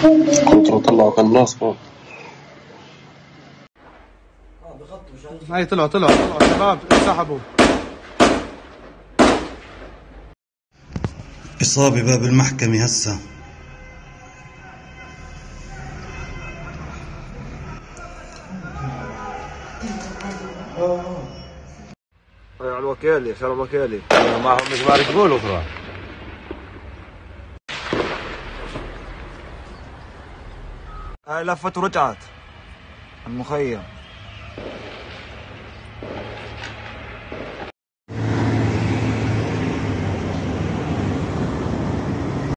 كنتوا طلعوا قناص فوق. هاي طلعوا طلعوا طلعوا شباب، انسحبوا. إصابة باب المحكمة هسه. على الوكالة، شرب وكالة. معهم مش بعرف يقولوا أخرى. هاي لفت ورجعت المخيم.